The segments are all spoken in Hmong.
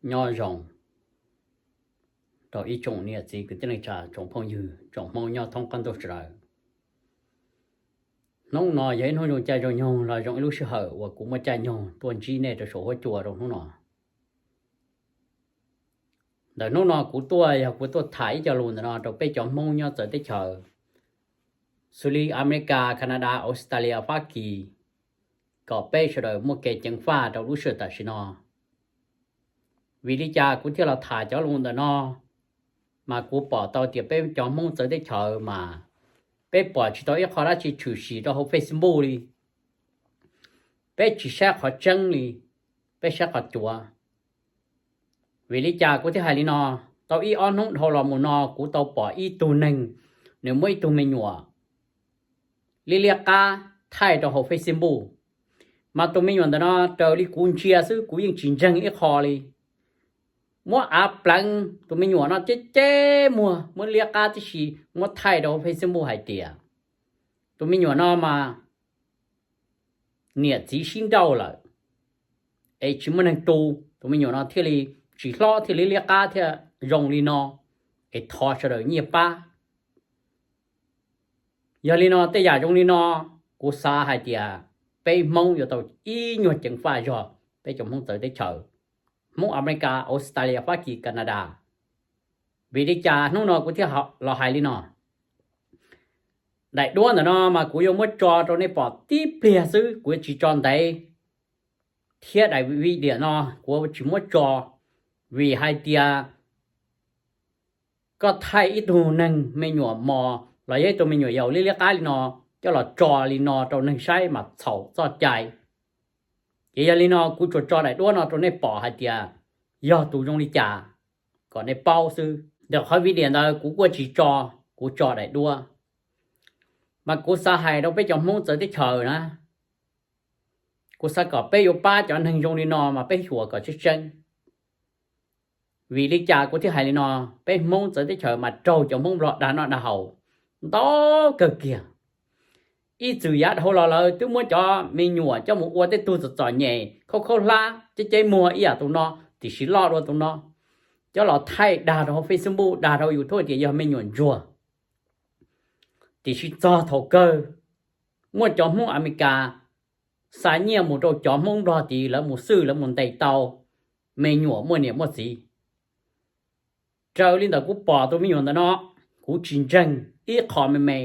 Nyob zoo rau ib tsoom niam txiv kwv tij neej tsa, tsoom phooj ywg, tsoom Hmoob nyob thoob qab ntuj sawv daws. Hnub no yog ib hnub zoo caij zoo nyoog los zoo ib lub sij hawm uas kuv muaj caij nyoog tuaj ntsib nej rau saum huab cua rau hnub no. Ntawm hnub no kuv tuaj yog kuv tuaj tham ib co lus ntawm no rau peb cov Hmoob nyob txawv teb chaws, xws li Amelikas, Kanadas, Australia, Fab Kis, kom peb sawv daws muaj kev ceev faj rau lub sij hawm tam sim no. Vim li cas kuv thiaj los tham cov lus ntawm no? Mas kuv pom tau tias peb cov Hmoob txawv teb chaws mas peb pom tsis tau ib qho dab tsi tshwm sim rau hauv Facebook li. Peb tsis saib qhov tseeb li, peb saib qhov cuav. Vim li cas kuv thiaj hais li no? Tau ib ob hnub dhau los mus no kuv tau pom ib tug neeg, nws muab ib tug me nyuam liab liab qab thaij rau hauv Facebook. Mas tus me nyuam ntawm no raws li kuv ntsia xwb kuv yeej tsis ntseeg ib qho li. Muab av pleev tus me nyuam no ceb ceb muag muab liab qab tib si, muab thaij rau hauv Facebook hais tias tus me nyuam no mas niam txiv sib nrauj lawm es tsis muaj neeg tu, tus me nyuam no thiaj li tsis hlob thiaj li liab qab thiaj zoo li no, es thov sawv daws nyiaj pab. Yog li no tej yam zoo li no, kuv xav hais tias peb Hmoob yuav tau ib nyuag ceev faj zog peb cov Hmoob txawv teb chaws, Hmoob Amelikas, Australia, Fab Kis, Kanadas. Vim li cas hnub no kuv thiaj los hais li no? Daim duab ntawm no mas kuv yuav muab tso rau nej pom tib pliag xwb, kuv yuav tsis tso ntev. Thiab daim video no kuv tsis muab tso, vim hais tias koj thaij ib tug neeg me nyuam mos los yog ib tug me nyuam yaus liab liab qab li no coj los tso li no rau neeg saib mas txhaum txoj cai. Ces yog li no kuv tsuas tso daim duab no rau nej pom hais tias yog tus zoo li cas kom nej paub xwb. Ntawm qhov video ntawd kuv kuj tsis tso, kuv tso daim duab. Mas kuv xav hais rau peb cov Hmoob txawv teb chaws na, kuv xav kom peb yuav pab cov neeg zoo li no mas peb xyuas kom tseeb tseeb. Vim li cas kuv thiaj hais li no? Peb Hmoob txawv teb chaws mas raug cov Hmoob Nplog dag noj dag haus ntau kawg kiag. Ib txwm yav dhau los lawv twb muab cov me nyuam coj mus ua tej tug txom txom nyem khaub khaub hlab ceb ceb muag ib yam tus no, tiam sis loj dua tus no, coj los thaij dag rau hauv Facebook, dag rau YouTube tias yog me nyuam ntsuag. Tiam sis txog thaum kawg muaj cov Hmoob Amelikas xa nyiaj mus rau cov Hmoob Nplog tid, lawv mus xwj lawv mus ntes tau me nyuam muaj niam muaj txiv. Raws li ntawm kuv pom tus me nyuam ntawm no, kuv tsis ntseeg ib qho me me.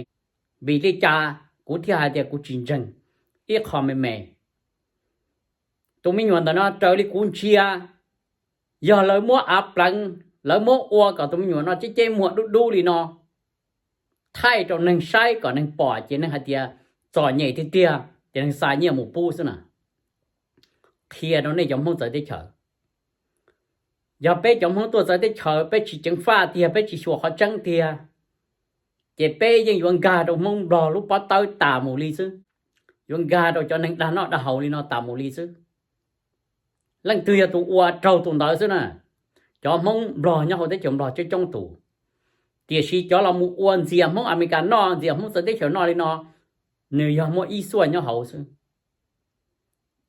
Vim li cas kuv thiaj hais tias kuv tsis ntseeg ib qho me me? Tus me nyuam ntawm no raws li kuv ntsia, yog lawv muab av pleev, lawv muab ua kom tus me nyuam no ceb ceb muag dub dub li no, thaij rau neeg saib kom neeg pom ces neeg hais tias txom nyem tiag tiag ces neeg xa nyiaj mus pub xwb na. Qhia rau nej cov Hmoob txawv teb chaws, yog peb cov Hmoob tuaj txawv teb chaws peb tsis ceev faj tiag, peb tsis xyuas qhov tseeb tiag, ces peb yeej yuav nkag rau Hmoob Nplog lub pob tawb tas mus li xwb, yuav nkag rau cov neeg dag noj dag haus li no tas mus li xwb. Leej twg yog tus ua raug tus ntawd xwb na. Cov Hmoob Nplog nyob hauv teb chaws Nplog coob coob tus, tiam sis cov los mus ua ntxias Hmoob Amelikas noj, ntxias Hmoob txawv teb chaws noj li no, nws yog muaj ib xuaj nyob hauv xwb.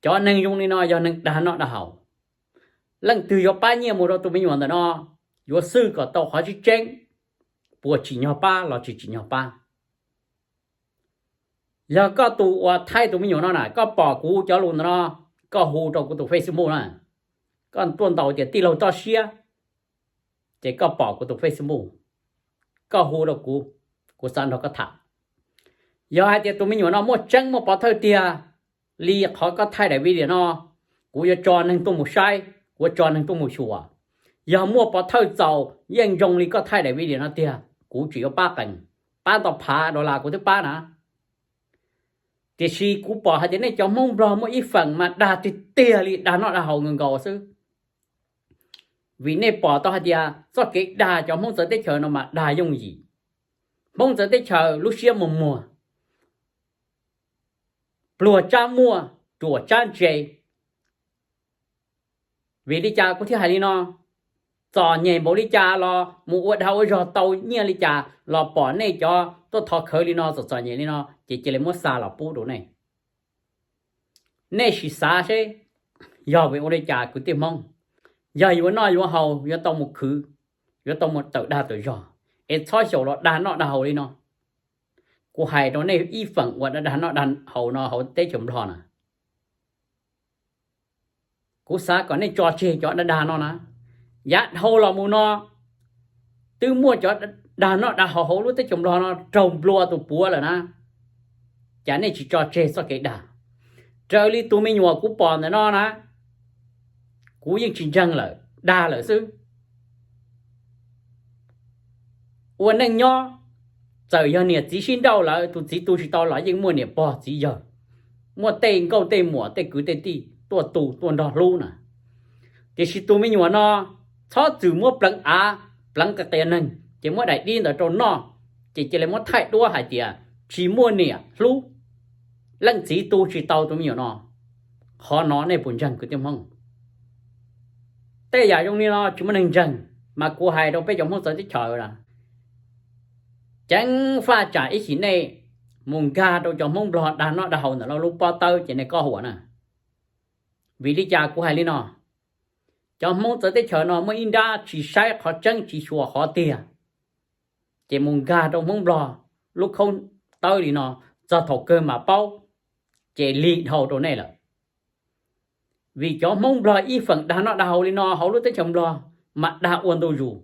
Cov neeg zoo li no yog neeg dag noj dag haus. Leej twg yuav pab nyiaj mus rau tus me nyuam ntawm no, yuav xwj kom tau qhov tseeb tseeb, puas tsim nyog pab los tsis tsim nyog pab. Yog koj tus uas thaij tus me nyuam no na, koj pom kuv cov lus ntawm no, koj hu rau kuv tus Facebook na, koj tuaj ntaus tias tij laug Toj Siab, ces koj pom kuv tus Facebook, koj hu rau kuv, kuv xav nrog koj tham. Yog hais tias tus me nyuam no muaj tseeb muaj pov thawj tiag li qhov koj thaij daim video no, kuv yuav tso neeg tuaj mus saib, kuv yuav tso neeg tuaj mus xyuas. Yog muaj pov thawj txaus yeej zoo li koj thaij daim video no tiag, kuv tseem yuav pab qees, pab tau phav dollar kuv twb pab na. Tiam sis kuv pom hais tias nej cov Hmoob Nplog muaj ib feem mas dag tiag tiag li, dag noj dag haus nkaus nkaus xwb. Vim nej pom tau hais tias txoj kev dag cov Hmoob txawv teb chaws no mas dag yooj yim. Hmoob txawv teb chaws lub siab muag muag, pluag tsab muaj, ruam tsab ntse. Vim li cas kuv thiaj hais li no? Txom nyem npaum li cas los mus ua dag ua zog tau nyiaj li cas los pom nej cov tuaj thov khawv li no, txom txom nyem li no ces cia li muab xa los pub rau nej. Nej sim xav seb yog vim ua li cas kwv tij Hmoob. Yog yuav noj yuav haus yuav tau mus khwv, yuav tau mus tawm dag tawm zog, es txhob xyaum los dag noj dag haus li no. Kuv hais rau nej ib feem uas dag noj dag haus no hauv teb chaws Nplog na, kuv xav kom nej tso tseg cov dag dag no na. Yav dhau los mus no twb muaj cov dag noj dag haus hauv lub teb chaws Nplog no raug nplua tus puav lawm na, cas nej tsis tso tseg txoj kev dag? Raws li tus me nyuam kuv pom ntawm no na, kuv yeej tsis ntseeg lawm, dag lawm xwb. Ua neej nyob, txawm yog niam txiv sib nrauj lawm tus txiv tu tsis tau los yeej muaj niam pog txiv yawg, muaj tej nkauj tej muam tej kwv tej tij tuaj tu tuaj nrog hlub na. Tiam sis tus me nyuam no txhob txwm muab pleev av, pleev qias qias neeg ces muab daim dib ntawd rau noj, ces cia li muab thaij duab hais tias tsis muaj niam hlub, leej txiv tu tsis tau tus me nyuam no. Qhov no nej puas ntseeg kwv tij Hmoob? Tej yam zoo li no tsis muaj neeg ntseeg, mas kuv hais rau peb cov Hmoob txawv teb chaws na, ceev faj tsam ib chim nej mus nkag rau cov Hmoob Nplog dag noj dag haus ntawm lawv lub pob tawb ces nej kob huam na. Vim li cas kuv hais li no? Cov Hmoob txawv teb chaws no muaj ib nrab tsis saib qhov tseeb tsis xyuas qhov tiag, ces mus nkag rau Hmoob Nplog lub khaub tawb li no, txog thaum kawg mas paub, ces lig dhau rau nej lawm. Vim cov Hmoob Nplog ib feem dag noj dag haus li no hauv lub teb chaws Nplog mas dag ua ntu zus,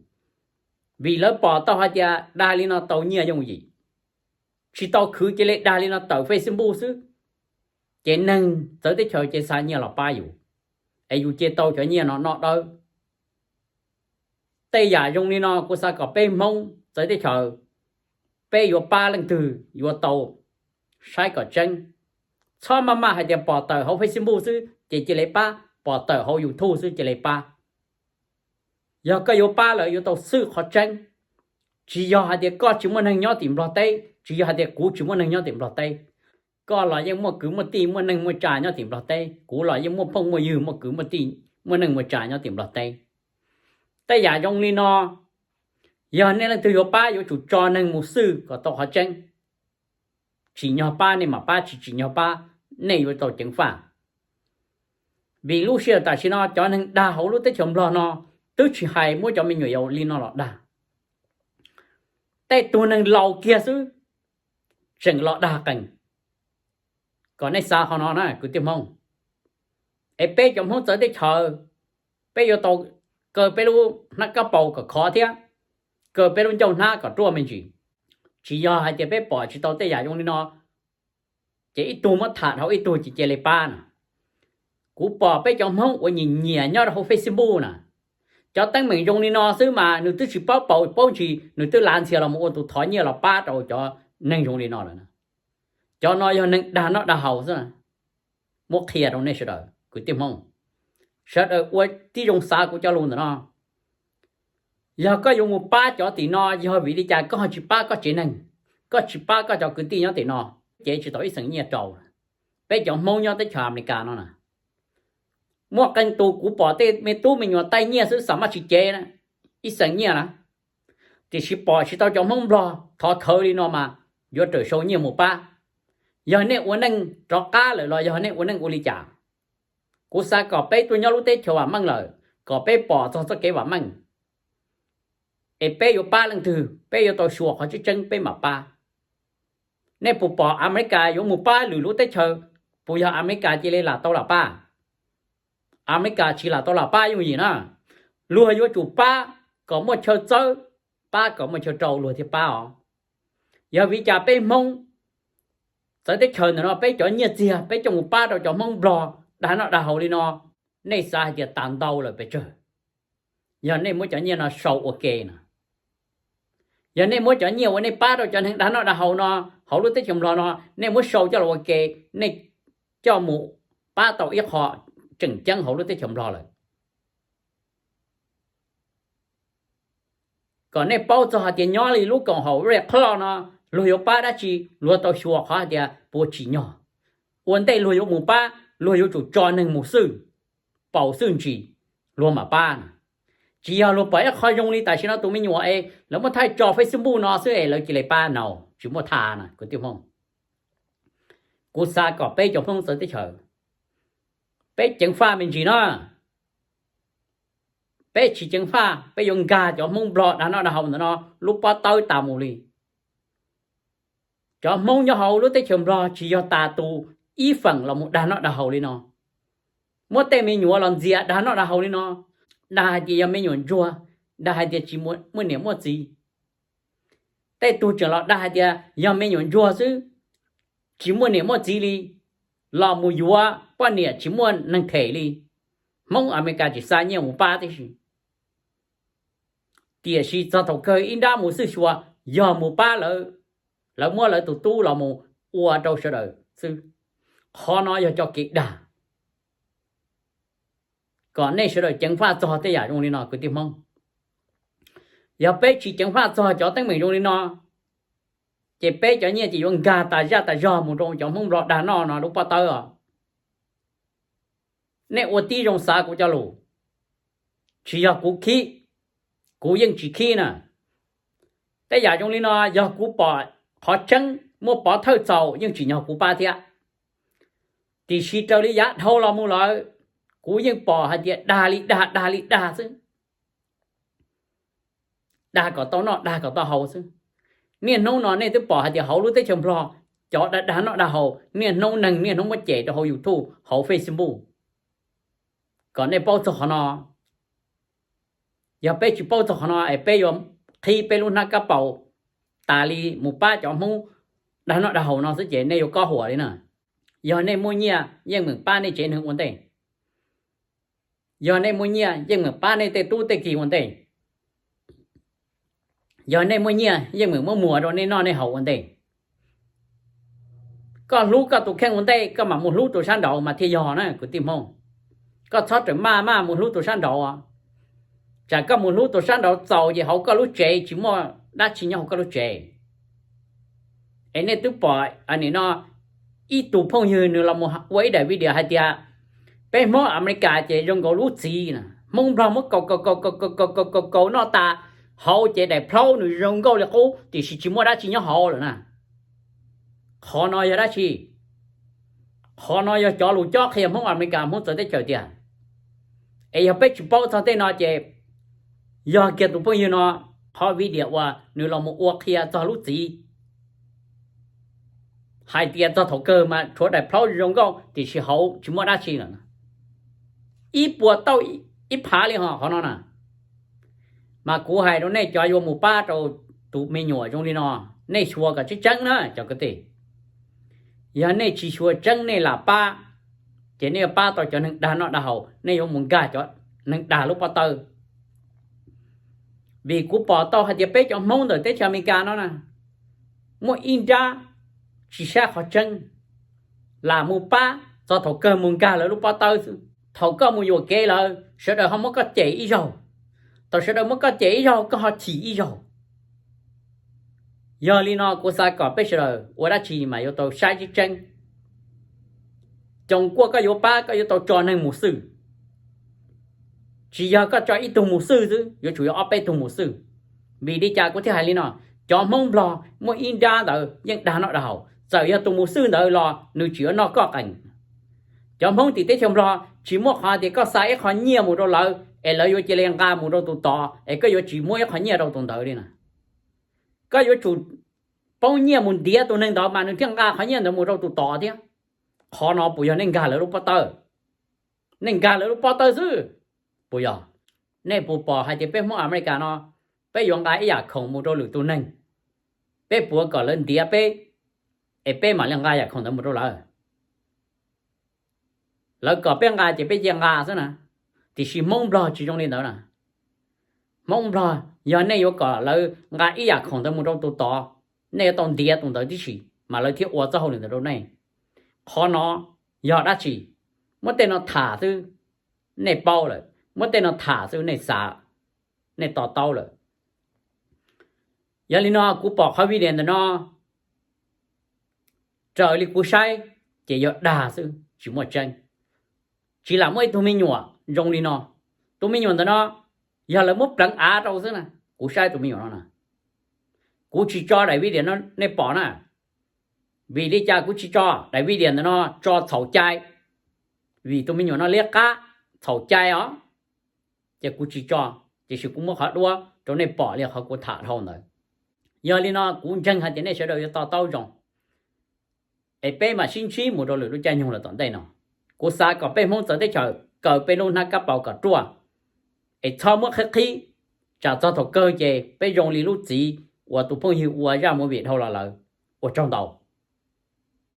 vim lawv pom tau hais tias dag li no tau nyiaj yooj yim, tsis tau khwv cia li dag li no tawm Facebook xwb, ces neeg txawv teb chaws ces xa nyiaj los pab yus, es yus cia tau cov nyiaj no noj dawb. Tej yam zoo li no kuv xav kom peb Hmoob txawv teb chaws, peb yuav pab leej twg yuav tau saib kom tseeb. Txhob maj maj hais tias pom tawm hauv Facebook xwb ces cia li pab, pom tawm hauv YouTube xwb cia li pab. Yog koj yuav pab lawm yuav tau xwj qhov tseeb. Tsis yog hais tias koj tsis muaj neeg nyob tim Nplog teb, tsis yog hais tias kuv tsis muaj neeg nyob tim Nplog teb. Koj los yeej muaj kwv muaj tij muaj neeg muaj tsa nyob tim Nplog teb, kuv los yeej muaj phooj muaj ywg muaj kwv muaj tij muaj neeg muaj tsa nyob tim Nplog teb. Tej yam zoo li no, yog nej leej twg yuav pab yuav tsum tso neeg mus xwj kom tau qhov tseeb. Tsim nyog pab nej mam pab, tsis tsim nyog pab nej yuav tau ceev faj. Vim lub sij hawm tam sim no cov neeg dag hauv lub teb chaws Nplog no twb tsis hais muab cov me nyuam yaus li no los dag, tej tug neeg laus kiag xwb tseem los dag qees. Kom nej xav qhov no na kwv tij Hmoob. Es peb cov Hmoob txawv teb chaws, peb yuav tau kaw peb lub hnab kab paus kom khov thiab kaw peb lub ncauj hnab kom ruaj me ntsis. Tsis yog hais tias peb pom tsis tau tej yam zoo li no ces ib tug muab tham dhau ib tug ces cia li pab na. Kuv pom peb cov Hmoob uas nyiam nyiam nyob rau hauv Facebook na, cov teeb meem zoo li no xwb mas nws twb tsis paub paus paub ntsis nws twb lav ntxhias los mus ua tus thov nyiaj los pab rau cov neeg zoo li no lawm. Cov no yog neeg dag noj dag haus xwb. Muab qhia rau nej sawv daws kwv tij Hmoob, sawv daws ua tib zoo xav kuv cov lus ntawm no. Yog koj yuav mus pab cov tim no yog vim li cas koj ho tsis pab koj tsev neeg, koj tsis pab koj cov kwv tij nyob tim no, cev tsis tau ib xeem nyiaj rau. Peb cov Hmoob nyob teb chaws Amelikas no na, muaj qee tus kuv pom tej me tub me nyuam taij nyiaj xwb xam maj tsis cev ib xeem nyiaj na. Tiam sis pom tsis tau cov Hmoob Nplog thov thawv li no mas yuav rawm sau nyiaj mus pab. Yog nej ua neej rov qab lawm los yog nej ua neej ua li cas? Kuv xav kom peb tuaj nyob lub teb chaws vam meej lawm kom peb pom txog txoj kev vam meej. Es peb yuav pab leej twg peb yuav tau xyuas qhov tseeb tseeb peb mam pab. Nej puas pom Amelikas yuav mus pab lwm lub teb chaws, puas yog Amelikas cia li lam tau lam pab? Amelikas tsis lam tau lam pab yooj yim na. Luag yuav tsum pab kom muaj chaw txawb, pab kom muaj chaw rau luag thiaj pab os. Yog vim li cas peb Hmoob txawv teb chaws ntawm no peb cov nyiaj txiag peb coj mus pab rau cov Hmoob Nplog dag noj dag haus li no, nej xav hais tias tas ntau lawm pes tsawg? Yog nej muab cov nyiaj no sau ua ke na, yog nej muab cov nyiaj uas nej pab rau cov neeg dag noj dag haus no hauv lub teb chaws Nplog no nej muab sau coj los ua ke, nej coj mus pab tau ib qho tseem ceeb hauv lub teb chaws Nplog lawm. Kom nej paub txog hais tias nyob li lub koom haum Red Cross no, luag yuav pab dab tsi luag tau xyuas qhov hais tias puas tsim nyog. Ua ntej luag yuav mus pab luag yuav tsum tso neeg mus xwj, paus xwj ntsis, luag mam pab na. Tsis yog luag pom ib qho zoo li tam sim no tus me nyuam es lawv muab thaij tso Facebook no xwb es lawv cia li pab no, tsis muaj tha na kwv tij Hmoob. Kuv xav kom peb cov Hmoob txawv teb chaws, peb ceev faj me ntsis no. Peb tsis ceev faj, peb yuav nkag cov Hmoob Nplog dag noj dag haus ntawm no lub pob tawb tas mus li. Cov Hmoob nyob hauv lub teb chaws Nplog tsis yog tas tus ib feem los mus dag noj dag haus li no. Muab tej me nyuam los ntxias dag noj dag haus li no, dag hais tias yog me nyuam ntsuag, dag hais tias tsis muaj niam muaj txiv. Tej tug tseem los dag hais tias yog me nyuam ntsuag xwb, tsis muaj niam muaj txiv li, los mus yuav poj niam tsis muaj neeg them li. Hmoob Amelikas tsis xa nyiaj mus pab tib si. Tiam sis txog thaum kawg ib nrab mus xwb xyuas, yog mus pab lawv, lawv muab lawv tus tub los mus ua rau sawv daws xwb. Qhov no yog cov kev dag. Kom nej sawv daws ceev faj txog tej yam zoo li no kwv tij Hmoob. Yog peb tsis ceev faj txog cov teeb meem zoo li no, ces peb cov nyiaj ces yuav nkag tas zaj tas zog mus rau cov Hmoob Nplog dag noj no lub pob tawb os. Nej ua tib zoo xav kuv cov lus, tsis yog kuv khib, kuv yeej tsis khib na. Tej yam zoo li no yog kuv pom qhov tseeb muaj pov thawj txaus yeej tsim nyog kuv pab thiab. Tiam sis raws li yav dhau los mus lawm, kuv yeej pom hais tias dag li dag dag li dag xwb. Dag kom tau noj dag kom tau haus xwb. Niaj hnub no nej twb pom hais tias hauv lub teb chaws Nplog cov dag dag noj dag haus niaj hnub neeg niaj hnub muab cem rau hauv YouTube hauv Facebook. Kom nej paub txog qhov no. Yog peb tsis paub txog qhov no es peb yuav qhib peb lub hnab kab paus tas li mus pab cov Hmoob dag noj dag haus no xwb ces nej yuav kob huam li na. Yog nej muaj nyiaj yeej meem pab nej tsev neeg ua ntej. Yog nej muaj nyiaj yeej meem pab nej tej tub tej ki ua ntej. Yog nej muaj nyiaj yeej meem muab muag rau nej noj nej haus ua ntej. Koj hlub koj tus kheej ua ntej koj mam mus hlub tus sab nraud mas thiaj yog na kwv tij Hmoob. Koj txhob rawm maj maj mus hlub tus sab nraud. Tsam koj mus hlub tus sab nraud txaus ces hauv koj lub tsev tsis muaj dab tsi nyob hauv koj lub tsev. Es nej twb pom nim no ib tug phooj ywg nws los mus ua ib daim video hais tias peb Hmoob Amelikas ces zoo nkaus lub txiv na, Hmoob Nplog muab kaus kaus kaus kaus kaus kaus kaus noj tas, hauv ces daim plhaub nws zoo nkauj li qub tiam sis tsis muaj dab tsi nyob hauv lawm na. Qhov no yog dab tsi? Qhov no yog cov lus cob qhia Hmoob Amelikas Hmoob txawv teb chaws tiag. Es yog peb tsis paub txog tej no ces yog kiag tus phooj ywg no qhov video uas nws los mus ua qhia txog lub txiv hais tias txog thaum kawg mas tshuav daim plhaub zoo nkauj tiam sis hauv tsis muaj dab tsi lawm. Ib puas tauj ib phav li ho qhov no na. Mas kuv hais rau nej cov yuav mus pab rau tus me nyuam zoo li no, nej xyuas kom tseeb tseeb na cov kwv tij. Yog nej tsis xyuas tseeb nej lam pab, ces nej yuav pab tau cov neeg dag noj dag haus, nej yuav mus nkag cov neeg dag lub pob tawb. Vim kuv pom tau hais tias peb cov Hmoob ntawm teb chaws Amelikas no na, muaj ib nrab tsis saib qhov tseeb, lam mus pab txog thaum kawg mus nkag lawv lub pob tawb xwb. Thaum koj mus yuam kev lawm sawv daws ho muab koj cem ib zaug, thaum sawv daws muab koj cem ib zaug koj ho chim ib zaug. Yog li no kuv xav kom peb sawv daws ua dab tsi mas yuav tau saib tseeb tseeb. Coos kuaj koj yuav pab koj yuav tau tso neeg mus xwb. Tsis yog koj tso ib tug mus xwb xwb, yuav tsum yog ob peb tug mus xwb. Vim li cas kuv thiaj hais li no? Cov Hmoob Nplog muaj ib nrab ntawd yeej dag noj dag haus, txawm yog tus mus xwb ntawd los nws tsis yuav noj koj qees. Cov Hmoob tim teb chaws Nplog tsis muaj qhov tias koj xa ib qho nyiaj mus rau lawv es lawv yuav cia li nqa mus rau tus tod es koj yuav tsis muab ib qho nyiaj rau tus ntawd li na. Koj yuav tsum poob nyiaj mus ntiav tus neeg ntawd mas nws thiaj nqa qhov nyiaj ntawd mus rau tus tod thiab. Qhov no puas yog nej nkag lawv lub pob tawb? Nej nkag lawv lub pob tawb xwb puas yog? Nej puas pom hais tias peb Hmoob Amelikas no peb yuav nqa ib yam khoom mus rau lwm tus neeg, peb puav kom lawv ntiav peb es peb mam li nqa yam khoom ntawd mus rau lawv? Lawv kom peb nqa ces peb cia nqa xwb na. Tiam sis Hmoob Nplog tsis zoo li ntawd na. Hmoob Nplog yog nej yuav kom lawv nqa ib yam khoom ntawd mus rau tus tod, nej yuav tau ntiav tus ntawd tib si mas lawv thiaj ua txoj hauj lwm ntawd rau nej. Qhov no yog dab tsi? Muab tej no tham xwb nej paub lawm, muab tej no tham xwb nej xav, nej to taub lawm. Yog li no kuv pom qhov video ntawm no raws li kuv saib ces yog dag xwb tsis muaj tseeb. Tsis lam muaj ib tug me nyuam zoo li no. Tus me nyuam ntawm no yog lawv muab pleev av rau xwb na. Kuv saib tus me nyuam no na, kuv tsis tso daim video no nej pom na. Vim li cas kuv tsis tso? Daim video ntawm no tso txhaum cai, vim tus me nyuam no liab qab, txhaum cai os. ces kuv tsis tso, tiam sis kuv muab qhov duab rau nej pom li qhov kuv tham dhau ntawd. Yog li no kuv ntseeg hais tias nej sawv daws yuav to taub zoo, es peb mam sib ntsib mus rau lwm lub caij nyoog los tom ntej no. Kuv xav kom peb Hmoob txawv teb chaws kaw peb lub hnab kab paus kom ruaj, es txhob muab qhib qhib, tsam txog thaum kawg ces peb zoo li lub txiv uas tus phooj ywg ua zaj movie dhau los lawm. Ua tsaug ntau.